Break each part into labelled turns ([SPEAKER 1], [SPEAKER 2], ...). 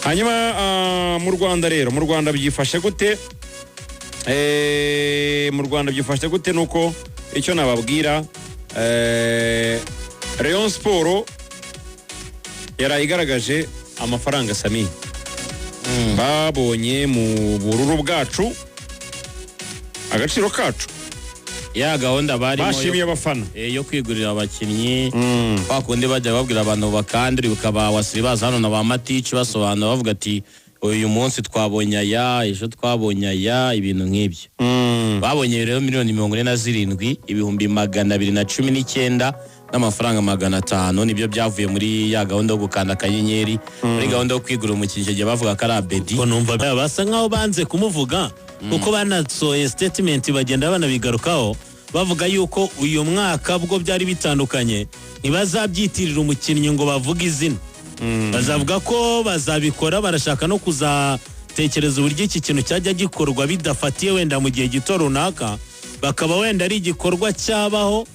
[SPEAKER 1] Hanyuma mu Rwanda rero, mu Rwanda byifashe gute? Mu Rwanda byifashe gute? Nuko icyo nababwira, Rayon Sport yaraye igaragaje amafaranga sami babonye mu bururu bwacu, agaciro kacu.
[SPEAKER 2] Ya gahunda barimo
[SPEAKER 1] Bashimiye abafana.
[SPEAKER 2] Yo kwigurira abakinnyi, kwa kundi bajya babwira abantu bakandira, ukaba wasiri baza hano na ba Matici basobanura, bavuga ati: "Uyu munsi twabonye aya, ejo twabonye aya", ibintu nk'ibyo. Babonye rero 47 219 n'amafaranga 500. Nibyo byavuye muri ya gahunda yo gukanda akanyenyeri, muri gahunda yo kwigurira umukinnyi. Icyo gihe bavuga ko ari Abedi.
[SPEAKER 3] Ko numva basa nkaho banze kumuvuga, kuko banasohoye statement bagenda banabigarukaho, bavuga yuko uyu mwaka bwo byari bitandukanye, ntibazabyitirira umukinnyi ngo bavuge izina, bazavuga ko bazabikora, barashaka no kuzatekereza uburyo iki kintu cyajya gikorwa bidafatiye wenda mu gihe gito runaka, bakaba wenda ari igikorwa cyabaho,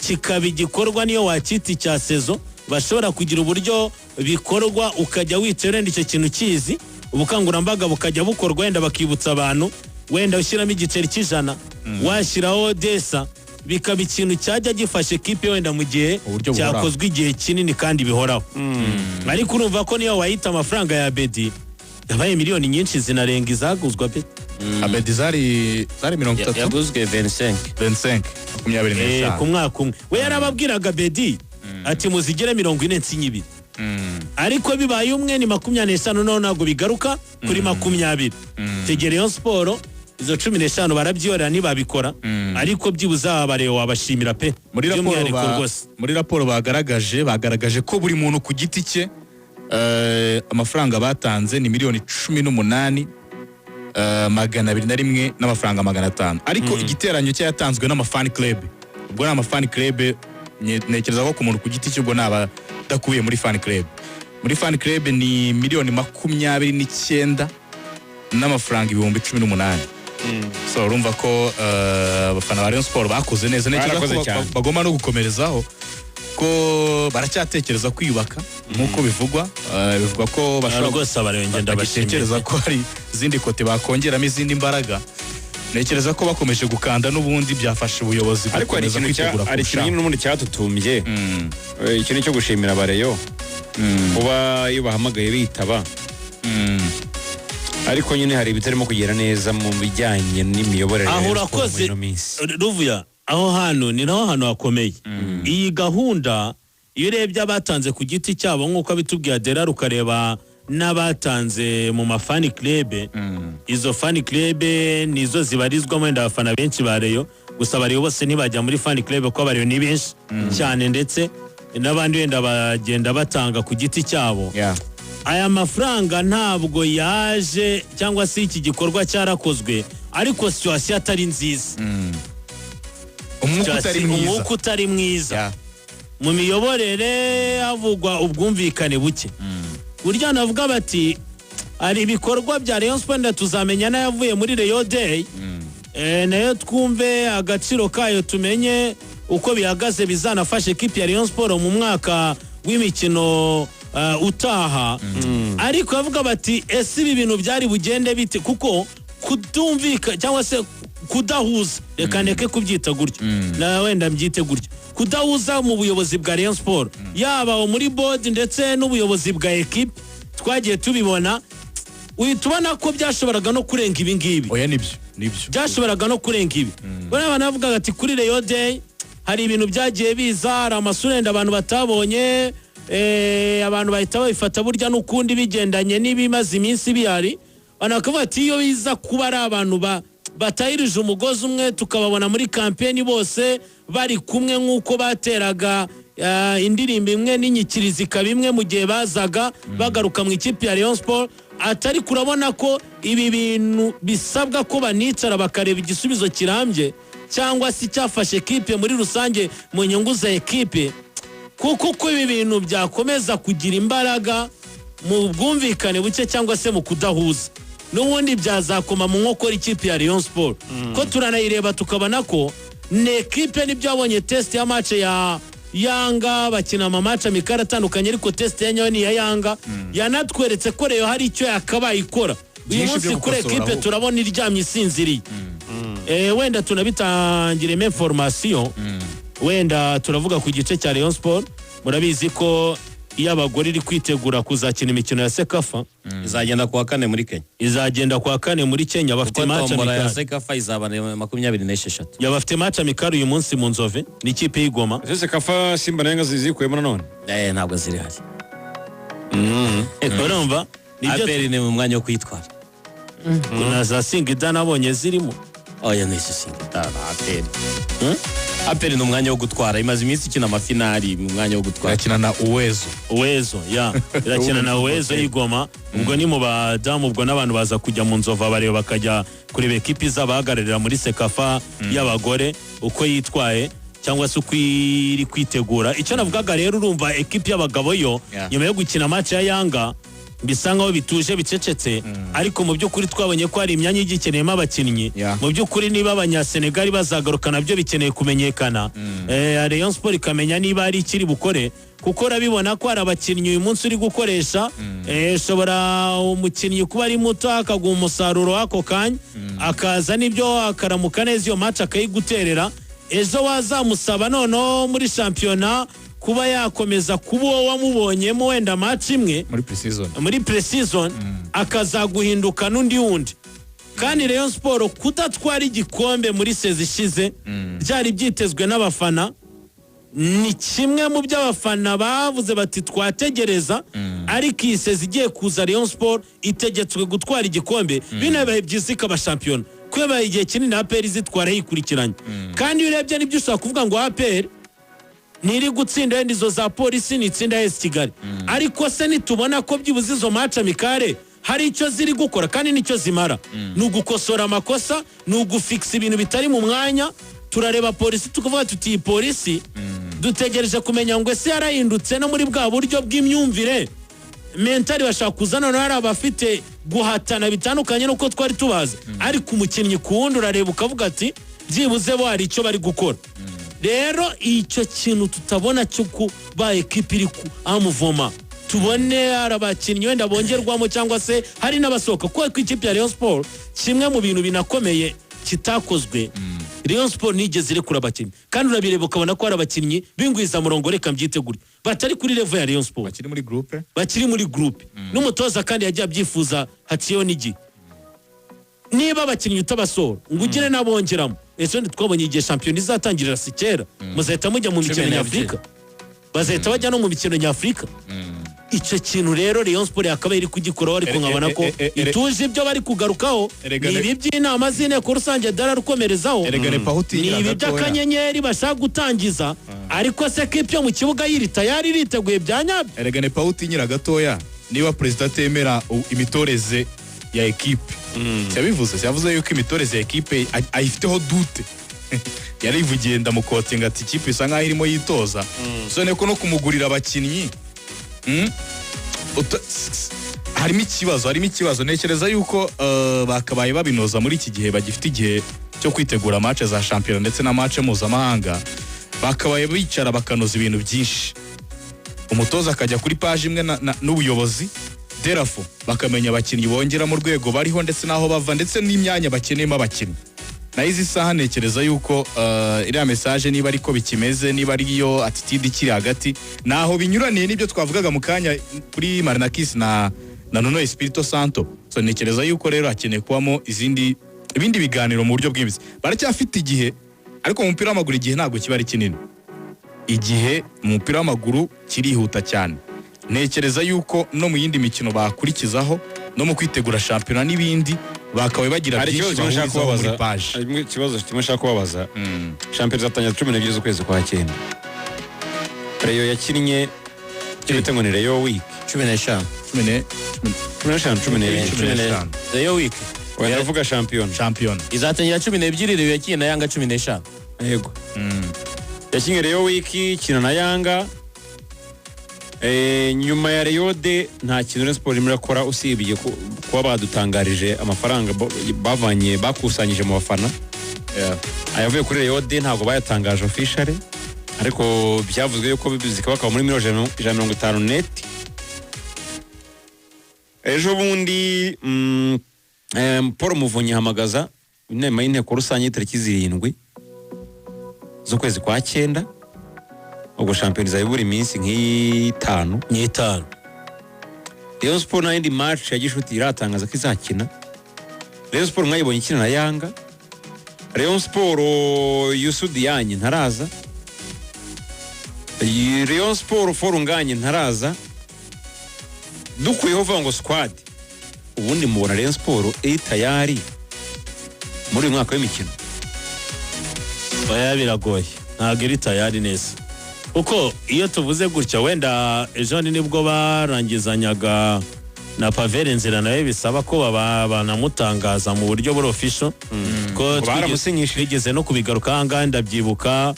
[SPEAKER 3] kikaba igikorwa niyo wacyita icya saison, bashobora kugira uburyo bikorwa, ukajya wicaye wenda icyo kintu kizi, ubukangurambaga bukajya bukorwa, wenda bakibutsa abantu, wenda ushyiramo igiceri cy'100, washyiraho desa, bikaba ikintu cyajya gifasha ekipe wenda mu gihe
[SPEAKER 4] Uburyo buhoraho.
[SPEAKER 3] cyakozwe igihe kinini kandi bihoraho. Ariko urumva ko niyo wayita amafaranga ya Abedi, yabaye miliyoni nyinshi, zinarenga izaguzwa pe.
[SPEAKER 4] Abedi zari 30.
[SPEAKER 2] Yaguzwe 25.
[SPEAKER 4] 25, makumyabiri n'eshanu.
[SPEAKER 3] Ku mwaka umwe. We yarababwiraga Bedi ati: "Muzigere 40, nsinye ibiri." Ariko bibaye umwe ni 25, noneho ntabwo bigaruka kuri 20. Tegera Rayon Sport izo 15 barabyiyorera ntibabikora, ariko byibuze aba bareba wabashimira pe.
[SPEAKER 4] Muri raporo
[SPEAKER 3] By'umwihariko rwose.
[SPEAKER 4] Muri raporo bagaragaje ko buri muntu ku giti cye, amafaranga batanze ni miliyoni 18 201 n'amafaranga 500, ariko igiteranyo cyatanzwe n'ama fan club, ubwo ni ama fan club, ntekereza ko ku muntu ku giti cye ubwo naba adakubiye muri fan club. Muri fan club ni miliyoni 29 n'amafaranga 18,000. So urumva ko abafana ba Rayon Sport bakoze neza. Ntekereza ko
[SPEAKER 1] Barakoze cyane.
[SPEAKER 4] bagomba no gukomerezaho, ko baracyatekereza kwiyubaka nk'uko bivugwa. Bivugwa ko bashobora
[SPEAKER 3] Rwose abareba ngenda bashimiye.
[SPEAKER 4] bagitekereza ko hari izindi kote bakongeramo izindi mbaraga. Ntekereza ko bakomeje gukanda n'ubundi byafasha ubuyobozi
[SPEAKER 1] Ariko hari
[SPEAKER 4] gukomeza
[SPEAKER 1] ikintu
[SPEAKER 4] kwitegura
[SPEAKER 1] hari ikintu
[SPEAKER 4] kurushaho.
[SPEAKER 1] nyine n'ubundi cyatutumbye. Ikintu cyo gushimira abareyo kuba iyo bahamagaye bitaba, ariko nyine hari ibitarimo kugera neza mu bijyanye n'imiyoborere ya
[SPEAKER 3] Aho
[SPEAKER 1] Rayon Sport muri
[SPEAKER 3] urakoze.
[SPEAKER 1] ino minsi.
[SPEAKER 3] Ruvuya, aho hantu ni naho hantu hakomeye. Iyi gahunda, iyo urebye abatanze ku giti cyabo nk'uko abitubwiye Adela, ukareba n'abatanze mu ma fan club, izo fan club nizo zibarizwamo wenda abafana benshi ba Rayon. Gusa abareyo bose ntibajya muri fan club kuko abareyo ni benshi cyane, ndetse n'abandi wenda bagenda batanga ku giti cyabo. Aya mafaranga ntabwo yaje, cyangwa se iki gikorwa cyarakozwe, ariko situation atari nziza.
[SPEAKER 4] Umwuka utari mwiza.
[SPEAKER 3] Umwuka utari mwiza mu miyoborere, havugwa ubwumvikane buke. Burya navuga bati hari ibikorwa bya Rayon Sport, wenda tuzamenya n'ayavuye muri Rayon Day, nayo twumve agaciro kayo, tumenye uko bihagaze, bizanafasha ekipi ya Rayon Sport mu mwaka w'imikino utaha. Ariko bavuga bati: "Ese ibi bintu byari bugende bite?" Kuko kutumvika cyangwa se kudahuza, reka ndeke kubyita gutyo, na wenda mbyite gutyo, kudahuza mu buyobozi bwa Rayon Sport, yaba muri board ndetse n'ubuyobozi bwa ekipe, twagiye tubibona, uhita ubona ko byashoboraga no kurenga ibi ngibi.
[SPEAKER 4] Oya, nibyo, nibyo.
[SPEAKER 3] Byashoboraga no kurenga ibi. Buriya abantu bavugaga ati kuri Rayon Day hari ibintu byagiye biza, hari amasura wenda abantu batabonye, abantu bahita babifata burya n'ukundi bigendanye n'ibimaze iminsi bihari. Abantu bakavuga ati: "Iyo biza kuba ari abantu batahirije umugozi umwe, tukababona muri campaign bose bari kumwe nk'uko bateraga indirimbo imwe n'inyikirizo ikaba imwe mu gihe bazaga bagaruka mu ikipe ya Rayon Sport." Atari kurabona ko ibi bintu bisabwa ko banicara bakareba igisubizo kirambye cyangwa se icyafashe ekipe muri rusange mu nyungu za ekipe, kuko uko ibi bintu byakomeza kugira imbaraga mu bwumvikane buke cyangwa se mu kudahuza, n'ubundi byazakoma mu nkokora ikipe ya Rayon Sport. Ko turanayireba tukabona ko ni ekipe, nibyo, yabonye test ya match ya Yanga, bakina amamatch amical atandukanye, ariko test ya nyayo ni iya Yanga. Yanatweretse ko Rayon hari icyo yakabaye ikora uyu
[SPEAKER 4] Byinshi
[SPEAKER 3] munsi
[SPEAKER 4] byo
[SPEAKER 3] kuri
[SPEAKER 4] gukosora
[SPEAKER 3] ekipe
[SPEAKER 4] ahubwo.
[SPEAKER 3] Turabona iryamye isinziriye. Wenda tunabitangiremo information, wenda turavuga ku gice cya Rayon Sport. Murabizi ko iyo abagore iri kwitegura kuzakina imikino ya CECAFA.
[SPEAKER 2] Izagenda kuwa kane muri Kenya.
[SPEAKER 3] Izagenda kuwa kane muri Kenya, bafite
[SPEAKER 2] Kuko
[SPEAKER 3] match
[SPEAKER 2] tombora ya
[SPEAKER 3] amicale.
[SPEAKER 2] CECAFA izaba 26.
[SPEAKER 3] Ya, bafite match amicale uyu munsi mu Nzove n'ikipe y'Igoma.
[SPEAKER 1] Ese CECAFA Simba na Yanga zikuyemo nanone?
[SPEAKER 2] Ntabwo ziri hari.
[SPEAKER 3] Urumva nibyo.
[SPEAKER 2] APR ni mu mwanya wo kwitwara.
[SPEAKER 3] Na za Singida nabonye zirimo.
[SPEAKER 2] Oya, ni Singida na APR. APR ni umwanya wo gutwara, imaze iminsi ikina amafinari mu mwanya wo gutwara.
[SPEAKER 4] Irakina na Uwezo.
[SPEAKER 3] Uwezo, ya, irakina na Uwezo y'Igoma. Ubwo ni mu badamu, ubwo n'abantu baza kujya mu Nzova bareba, bakajya kureba ekipi izabahagararira muri CECAFA y'abagore uko yitwaye cyangwa se uko iri kwitegura. Icyo navugaga rero, urumva ekipi y'abagabo yo nyuma yo gukina match ya Yanga bisa nkaho bituje, bicecetse, ariko mu by'ukuri twabonye ko hari imyanya igikeneyemo abakinnyi. Mu by'ukuri niba Abanyasenegali bazagaruka nabyo bikeneye kumenyekana. Rayon Sport ikamenya niba hari ikiri bukore, kuko urabibona ko hari abakinnyi uyu munsi uri gukoresha. Ushobora umukinnyi kuba ari muto akaguha umusaruro w'ako kanya, akaza n'ibyo akaramuka neza iyo match akayiguterera, ejo wazamusaba noneho muri shampiyona kuba yakomeza kuba uwo wamubonyemo wenda match imwe
[SPEAKER 4] muri pre-season,
[SPEAKER 3] muri pre-season, akazaguhinduka n'undi wundi. Kandi Rayon Sport kudatwara igikombe muri saison ishize byari byitezwe n'abafana, ni kimwe mu byo abafana bavuze bati twategereza, ariko iyi saison igiye kuza Rayon Sport itegetswe gutwara igikombe, binabaye byiza ikaba shampiyona, kuko yabaye igihe kinini APR izitwara yikurikiranye. Kandi iyo urebye nibyo ushobora kuvuga ngo APR ntiri gutsinda wenda izo za Polisi, ni itsinda AS Kigali, ariko se nitubona ko byibuze izo match amicale hari icyo ziri gukora kandi nicyo zimara, ni ugukosora amakosa, ni ugufikisa ibintu bitari mu mwanya. Turareba Polisi tukavuga tuti iyi Polisi dutegereje kumenya ngo ese yarahindutse no muri bwa buryo bw'imyumvire mental, bashaka kuza noneho hari abafite guhatana bitandukanye n'uko twari tubazi, ariko umukinnyi ku wundi urareba ukavuga ati byibuze bo hari icyo bari gukora. Rero icyo kintu tutabona cyo kuba ekipi iri ku amuvoma, tubone hari abakinnyi wenda bongerwamo cyangwa se hari n'abasohoka, kuko ku ikipe ya Rayon Sport kimwe mu bintu binakomeye kitakozwe, Rayon Sport ntigeze irekura abakinnyi, kandi urabireba ukabona ko hari abakinnyi b'ingwizamurongo, reka mbyite gutyo, batari kuri level ya Rayon Sport.
[SPEAKER 4] Bakiri muri groupe.
[SPEAKER 3] Bakiri muri groupe, n'umutoza kandi yagiye abyifuza haciyeho n'igihe. Niba abakinnyi utabasohora ngo ugire n'abongeramo, ese wenda twabonye igihe shampiyona izatangirira si kera, muzahita mujya mu mikino
[SPEAKER 2] 12.
[SPEAKER 3] nyafurika, bazahita bajya no mu mikino nyafurika. Icyo kintu rero Rayon Sport yakabaye iri kugikoraho, ariko nkabona ko ituje. Ibyo bari kugarukaho ni ibi by'inama z'inteko rusange dararukomerezaho,
[SPEAKER 4] Erega Nepa
[SPEAKER 3] ni
[SPEAKER 4] utinyira
[SPEAKER 3] ibi
[SPEAKER 4] gatoya.
[SPEAKER 3] by'akanyenyeri bashaka gutangiza, ariko se ko ibyo mu kibuga yiri tayari iriteguye bya nyabyo?
[SPEAKER 4] Erega Nepa utinyira gatoya, niba perezida atemera imitoreze ya ekipe, yabivuze, yavuze yuko imitoreze ya ekipe ayifiteho doute. Yarivugiye, ndamukotinga, ati ikipe isa nkaho irimo yitoza. So ko no kumugurira abakinnyi, harimo ikibazo, harimo ikibazo. Ntekereza yuko bakabaye babinoza muri iki gihe bagifite igihe cyo kwitegura match za shampiyona ndetse na match mpuzamahanga. Bakabaye bicara bakanoza ibintu byinshi, umutoza akajya kuri paji imwe n'ubuyobozi, derafo bakamenya abakinnyi bongera mu rwego bariho ndetse n'aho bava ndetse n'imyanya bakeneyemo abakinnyi. Naho izi saha ntekereza yuko iriya message, niba ariko bikimeze, niba ariyo attitude ikiri hagati, naho binyuraniye n'ibyo twavugaga mu kanya kuri Marinakis na Nuno Espirito Santo. So ntekereza yuko rero hakeneye kubamo izindi ibindi biganiro mu buryo bwimbitse. Baracyafite igihe, ariko mu mupira w'amaguru igihe ntabwo kiba ari kinini. Igihe mu mupira w'amaguru kirihuta cyane. Ntekereza yuko no mu yindi mikino bakurikizaho no mu kwitegura shampiyona n'ibindi bakabaye bagira
[SPEAKER 1] Hari
[SPEAKER 4] byinshi
[SPEAKER 1] ikibazo kimwe nshaka
[SPEAKER 4] bahurizaho muri
[SPEAKER 1] kubabaza.
[SPEAKER 4] paji.
[SPEAKER 1] Hari ikibazo kimwe nshaka kubabaza. Shampiyona izatangira 12 z'ukwezi kwa cyenda. Rayon yakinnye icyo bita ngo ni Rayon Week.
[SPEAKER 2] 15.
[SPEAKER 1] 15, 12.
[SPEAKER 4] 15.
[SPEAKER 2] Rayon Week.
[SPEAKER 1] Oya, ndavuga shampiyona.
[SPEAKER 4] Shampiyona.
[SPEAKER 2] Izatangira 12, Rayon yakinnye na Yanga 15.
[SPEAKER 1] Yego, yakinnye Rayon Week, ikina na Yanga. Nyuma ya Rayon Day nta kintu Rayon Sport irimo irakora usibye kuba badutangarije amafaranga bavanye, bakusanyije mu bafana. Ayavuye kuri Rayon Day ntabwo bayatangaje officially. Ariko byavuzwe yuko zikabakaba muri miliyoni 150 net. Ejo bundi Paul Muvunyi ahamagaza inama y'inteko rusange tariki 7 z'ukwezi kwa cyenda. Ubwo shampiyona izaba ibura iminsi nk'itanu.
[SPEAKER 3] Ni itanu.
[SPEAKER 1] Rayon Sport nta yindi match ya gishuti iratangaza ko izakina. Rayon Sport mwayibonye ikina na Yanga. Rayon Sport, Youssou Diagne ntaraza. Rayon Sport, Fall Ngagne ntaraza. Dukuyeho uvuga ngo squad, ubundi mubona Rayon Sport iri tayari muri uyu mwaka w'imikino?
[SPEAKER 3] Oya, biragoye, ntabwo iri tayari neza, kuko iyo tuvuze gutya wenda ejo nibwo barangizanyaga na Pavelh Ndzila, nawe bisaba ko banamutangaza mu buryo buri official ko
[SPEAKER 1] Baramusinyishije.
[SPEAKER 3] Twigeze no kubigaruka aha ngaha, ndabyibuka,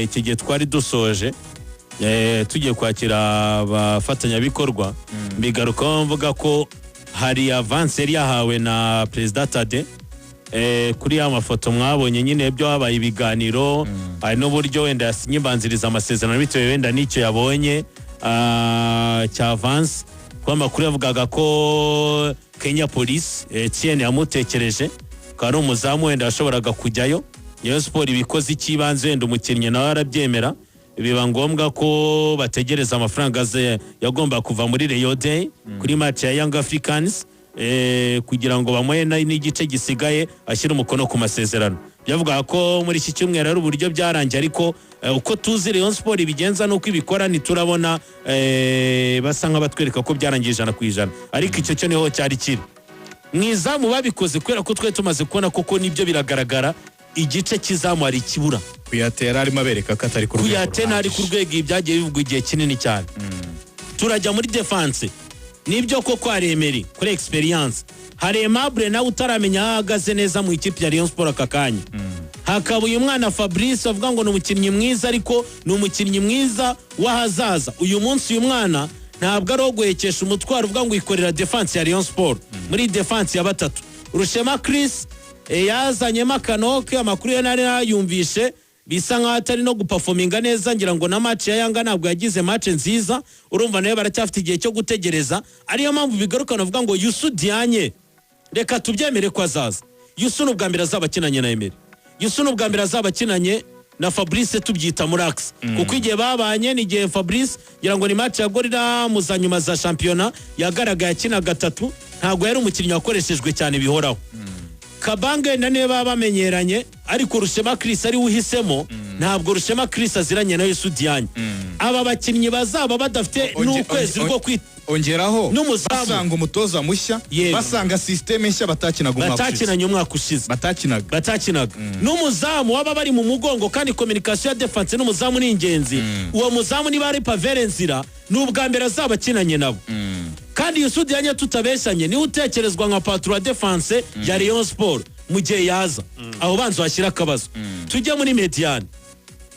[SPEAKER 3] iki gihe twari dusoje, tugiye kwakira abafatanyabikorwa, mbigarukaho mvuga ko hari avance yari yahawe na Perezida Tade, kuri ya mafoto mwabonye nyine byo habaye ibiganiro. Hari n'uburyo wenda yasinye imbanziriza amasezerano bitewe wenda n'icyo yabonye cya avance, kuko amakuru yavugaga ko Kenya Police, Etienne yamutekereje ko ari umuzamu wenda yashoboraga kujyayo. Rayon Sport ibikoze icy'ibanze, wenda umukinnyi nawe arabyemera, biba ngombwa ko bategereza amafaranga ze yagomba kuva muri Rayon Day kuri match ya Young Africans, kugira ngo bamuhe n'igice gisigaye ashyire umukono ku masezerano. Byavugaga ko muri iki cyumweru ari uburyo byarangiye, ariko uko tuzi Rayon Sport ibigenza n'uko ibikora, ntiturabona basa nk'abatwereka ko byarangiye 100%, ariko icyo cyo niho cyari kiri. Mu izamu babikoze kubera ko twari tumaze kubona koko nibyo biragaragara, igice cy'izamu hari ikibura.
[SPEAKER 4] Kouyaté yari arimo abereka ko atari ku rwego
[SPEAKER 3] Kouyaté ntari ku
[SPEAKER 4] ruhagije.
[SPEAKER 3] rwego, ibi byagiye bivugwa igihe kinini cyane. Turajya muri defense, nibyo koko hari Emery kuri experience, hari Aimable nawe utaramenya aho ahagaze neza mu ikipe ya Rayon Sport aka kanya, hakaba uyu mwana Fabrice avuga ngo ni umukinnyi mwiza, ariko ni umukinnyi mwiza w'ahazaza. Uyu munsi uyu mwana ntabwo ari uwo guhekesha umutwaro uvuga ngo yikorera defense ya Rayon Sport muri defense ya batatu. Rushema Chris yazanyemo akanoke, amakuru yo nari nayumvishe bisa nkaho atari no guperforminga neza, ngira ngo na match ya Yanga ntabwo yagize match nziza. Urumva nawe baracyafite igihe cyo gutegereza, ariyo mpamvu bigarukana bavuga ngo Youssou Diagne reka tubyemere ko azaza. Youssou ni ubwa mbere azaba akinanye na Emery, Youssou ni ubwa mbere azaba akinanye na Fabrice, tubyita muri axe, kuko igihe babanye ni igihe Fabrice, ngira ngo ni match ya Gorilla mu za nyuma za shampiyona yagaragaye akina gatatu, ntabwo yari umukinnyi wakoreshejwe cyane bihoraho. Kabange na niwe baba bamenyeranye, ariko Rushema Chris ari we uhisemo. Ntabwo Rushema Chris aziranye na Youssou Diagne. Aba bakinnyi bazaba badafite n'ukwezi rwo kwita
[SPEAKER 4] Ongeraho
[SPEAKER 3] N'umuzamu.
[SPEAKER 4] basanga umutoza mushya, basanga système nshya batakinaga umwaka ushize.
[SPEAKER 3] Batakinanye umwaka ushize.
[SPEAKER 4] Batakinaga.
[SPEAKER 3] Batakinaga n'umuzamu waba bari mu mugongo, kandi communication ya defense n'umuzamu ni ingenzi. Uwo muzamu niba ari Pavelh Ndzila, ni ubwa mbere azaba akinanye nabo. Kandi Youssou Diagne tutabeshanye niwe utekerezwa nka patron wa defense ya Rayon Sport mu gihe yaza. Aho banza washyira akabazo. Tujye muri médiane,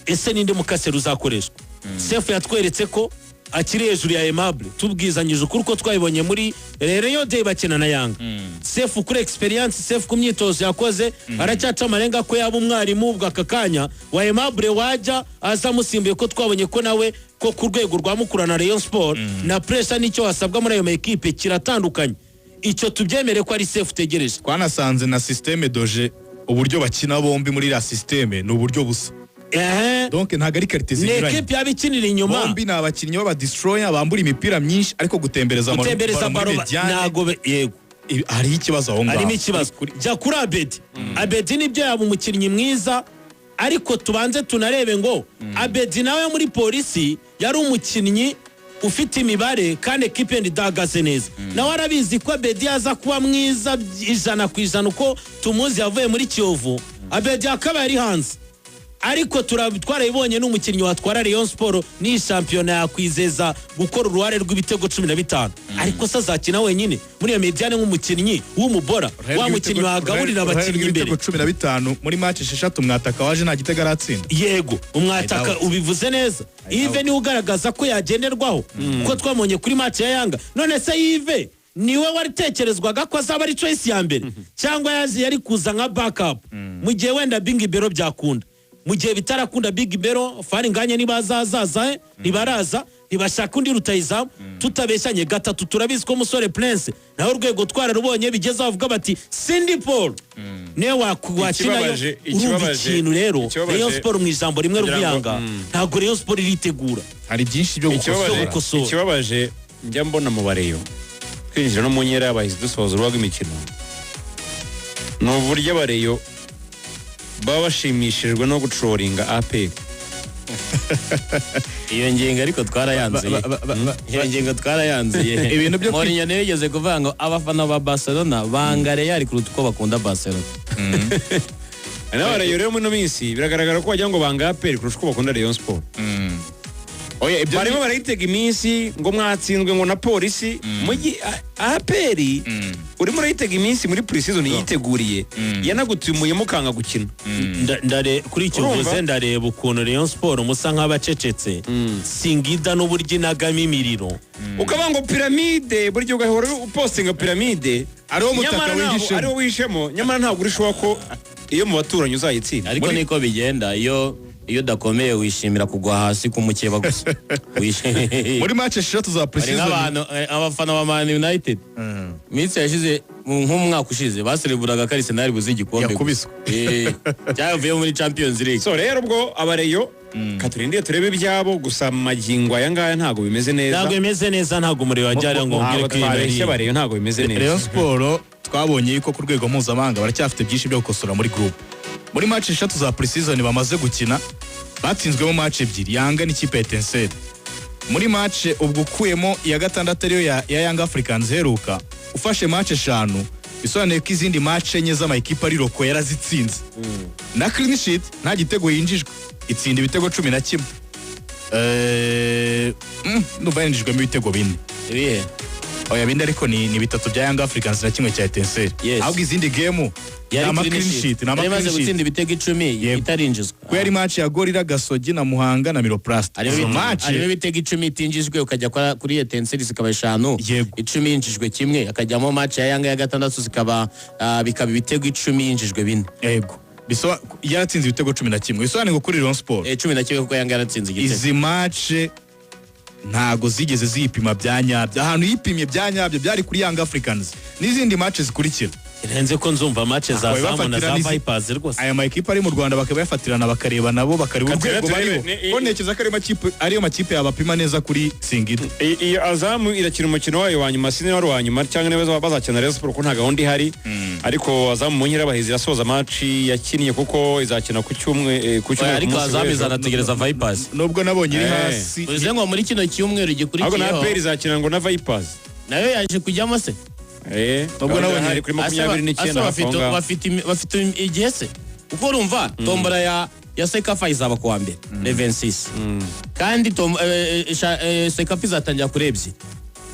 [SPEAKER 3] ese ninde mukaseri uzakoreshwa? Sefu yatweretse ko akiri hejuru ya Aimable, tubwizanyije ukuri uko twabibonye muri Rayon Day bakina na Yanga. Sefu kuri experience, Sefu ku myitozo yakoze, aracyaca amarenga ko yaba umwarimu ubwo aka kanya wa Aimable wajya aza amusimbuye, ko twabonye ko nawe ko ku rwego rwa Mukura na Rayon Sport na pressure n'icyo wasabwa muri ayo ma ekipe kiratandukanye. Icyo tubyemere ko ari Sefu utegereje.
[SPEAKER 4] Twanasanze na système de jeu, uburyo bakina bombi muri iriya système ni uburyo busa. Donc ntabwo ari qualité
[SPEAKER 3] Ni
[SPEAKER 4] zinyuranye.
[SPEAKER 3] ekipe yaba ikinira inyuma.
[SPEAKER 4] Bombi ni abakinnyi b'aba destroyer bambura imipira myinshi, ariko gutembereza
[SPEAKER 3] Gutembereza
[SPEAKER 4] ballon muri
[SPEAKER 3] ballon
[SPEAKER 4] médiane,
[SPEAKER 3] ntago yego.
[SPEAKER 4] Hariho ikibazo aho ngaho.
[SPEAKER 3] Harimo ikibazo. Jya kuri Abedi. Abedi nibyo yaba umukinnyi mwiza, ariko tubanze tunarebe ngo Abedi nawe muri Polisi yari umukinnyi ufite imibare kandi ekipe yenda idahagaze neza. Nawe arabizi ko Abedi yaza kuba mwiza 100% uko tumuzi yavuye muri Kiyovu, Abedi akaba yari hanze. Ariko twarabibonye, ni umukinnyi watwara Rayon Sport n'iyi shampiyona, yakwizeza gukora uruhare rw'ibitego 15, ariko se azakina wenyine muri iyo médiane nk'umukinnyi w'umubora, wa mukinnyi wagaburira abakinnyi imbere?
[SPEAKER 4] Ibitego 15 muri match esheshatu, mwataka waje nta gitego aratsinda.
[SPEAKER 3] Yego, umwataka.
[SPEAKER 4] I doubt.
[SPEAKER 3] Ubivuze neza. Yves niwe ugaragaza ko yagenderwaho, kuko twabonye kuri match ya Yanga. None se Yves niwe waritekerezwaga ko azaba ari choice ya mbere, cyangwa yaje yari kuza nka backup mu gihe wenda Bingi Bero byakunda? Mu gihe bitarakunda, Big Bero Faringanye niba azazaza, ntibaraza, ntibashaka undi rutayizamu. Tutabeshyanye, gatatu turabizi ko Musore Prince nawe urwego twararubonye, bigeze bavuga bati Cindy Paul niwe wakinayo. Urumva ikintu rero, Rayon Sport mu ijambo rimwe,
[SPEAKER 1] kugira ngo-
[SPEAKER 3] Ruvuyanga, ntabwo Rayon Sport iritegura.
[SPEAKER 4] Hari byinshi byo gukosora.
[SPEAKER 3] Gukosora.
[SPEAKER 1] Ikibabaje njya mbona mu bareyo, twinjira no mu nkera y'abahizi, dusoza urubuga rw'imikino, ni uburyo abareyo baba bashimishijwe no gucoringa APR.
[SPEAKER 2] Iyo ngingo ariko twarayanzuye. Iyo ngingo twarayanzuye.
[SPEAKER 4] Ibintu byo
[SPEAKER 2] Mourinho niwe yigeze kuvuga ngo abafana ba Barcelona banga Real kuruta uko bakunda Barcelona.
[SPEAKER 1] N'abareyo rero muri ino minsi biragaragara ko wagira ngo banga APR kurusha uko bakunda Rayon Sport.
[SPEAKER 4] Oya, ibyo
[SPEAKER 1] Barimo barayitega iminsi ngo mwatsinzwe ngo na Polisi mugi APR. Urimo urayitega iminsi muri pre-season yiteguriye, yanagutumuyemo mukanga gukina.
[SPEAKER 3] Kuri icyo
[SPEAKER 1] Urumva?
[SPEAKER 3] uvuze, ndareba ukuntu Rayon Sport musa nk'abacecetse, Singida n'uburyo inagamo imiriro.
[SPEAKER 1] Ukavuga ngo Piramide, buri gihe ugahora upostinga Piramide.
[SPEAKER 4] Ariwo mutaka
[SPEAKER 1] Nyamara ntabwo
[SPEAKER 4] wihishemo.
[SPEAKER 1] ariwo wihishemo, nyamara ntabwo urishoboka ko iyo mu baturanyi uzayitsinda.
[SPEAKER 2] Ariko niko bigenda, iyo udakomeye wishimira kugwa hasi k'umukeba gusa.
[SPEAKER 4] Muri match eshatu za
[SPEAKER 2] Hari
[SPEAKER 4] pre-season
[SPEAKER 2] nk'abantu, abafana ba Man United, iminsi yashize, nk'umwaka ushize, basereburaga ko Arsenal buze igikombe gusa.
[SPEAKER 4] Yakubiswe.
[SPEAKER 2] Cyavuye muri Champions League.
[SPEAKER 1] So rero ubwo abareyo katurindire turebe ibyabo, gusa magingo aya ngaya ntabwo bimeze neza.
[SPEAKER 3] Ntabwo bimeze neza, ntabwo umuriro wajya ngo
[SPEAKER 1] Ntabwo
[SPEAKER 3] mbwire ko iyi
[SPEAKER 1] twabeshya
[SPEAKER 3] nari
[SPEAKER 1] abareyo, ntabwo bimeze neza.
[SPEAKER 4] Rayon Sport twabonye yuko ku rwego mpuzamahanga baracyafite byinshi byo gukosora muri group. Muri match eshatu za pre-season bamaze gukina, batsinzwemo match ebyiri, Yanga n'ikipe ya Etincelle. Muri match ubwo ukuyemo iya gatandatu ariyo ya Young Africans iheruka, ufashe match eshanu, bisobanuye ko izindi match enye z'amakipe ari local yarazitsinze na clean sheet, nta gitego yinjijwe, itsinda ibitego 11. Ndumva yinjijwemo ibitego bine.
[SPEAKER 2] Ibihe?
[SPEAKER 4] Oya, bindi ariko ni bitatu bya Young Africans na kimwe cya Etincelle. Ahubwo izindi game ni
[SPEAKER 2] Yari
[SPEAKER 4] ama
[SPEAKER 2] clean
[SPEAKER 4] clean
[SPEAKER 2] sheet.
[SPEAKER 4] sheet, ni ama
[SPEAKER 2] Yari imaze
[SPEAKER 4] clean sheet.
[SPEAKER 2] gutsinda ibitego 10 itarinjizwa.
[SPEAKER 4] Ko yari match ya Gorilla, Gasogi na Muhanga na Miroplast.
[SPEAKER 2] Harimo
[SPEAKER 4] Izo match
[SPEAKER 2] harimo ibitego 10 itinjijwe, ukajya kuri Etincelle zikaba eshanu. 10 yinjijwe kimwe, hakajyamo match ya Yanga ya gatandatu, zikaba bikaba ibitego 10 yinjijwe bine.
[SPEAKER 4] Yego, yaratsinze ibitego 11, bisobanuye ngo kuri Rayon Sport
[SPEAKER 2] 11 kuko Yanga yaratsinze igitego.
[SPEAKER 4] Izi match ntago zigeze ziyipima bya nyabyo. Ahantu yipimye bya nyabyo byari kuri Young Africans n'izindi match zikurikira.
[SPEAKER 3] Irenze ko nzumva match za
[SPEAKER 4] Bakaba
[SPEAKER 3] Zamu na za
[SPEAKER 4] bafatira
[SPEAKER 3] Vipers rwose.
[SPEAKER 4] Aya makipe ari mu Rwanda bakaba bayafatirana, bakareba nabo, bakareba
[SPEAKER 1] Katera
[SPEAKER 4] urwego
[SPEAKER 1] turebe,
[SPEAKER 4] bariho, ko ntekereza ko ariyo makipe yabapima neza kuri Singida.
[SPEAKER 1] Iyo Azamu irakina umukino wayo wa nyuma, sinzi niba ari uwa nyuma cyangwa niba bazakina Rayon Sport, kuko nta gahunda ihari. Ariko Azamu mu nkera y'abahizi irasoza match yakinnye, kuko izakina ku cyumwe ku
[SPEAKER 2] Oya,
[SPEAKER 1] cyumweru ku
[SPEAKER 2] ariko
[SPEAKER 1] munsi
[SPEAKER 2] Azamu
[SPEAKER 1] w'ejo.
[SPEAKER 2] izanategereza Vipers.
[SPEAKER 4] Nubwo nabonye iri hasi.
[SPEAKER 2] Bivuze ngo muri kino cyumweru
[SPEAKER 1] Ahubwo na
[SPEAKER 2] gikurikiyeho
[SPEAKER 1] APR izakina ngo na Vipers.
[SPEAKER 2] Nayo yaje kujyamo se?
[SPEAKER 1] Nubwo
[SPEAKER 4] Nabonye
[SPEAKER 1] nabonye kuri 29
[SPEAKER 2] Ase
[SPEAKER 1] hafi aho
[SPEAKER 2] bafite
[SPEAKER 1] ngaho.
[SPEAKER 2] bafite igihe se? Kuko urumva tombora ya CECAFA izaba kuwa mbere le 26, kandi CECAFA izatangira kuri ebyiri,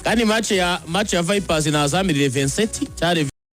[SPEAKER 2] kandi match ya Vipers na Azam le 27 cyangwa le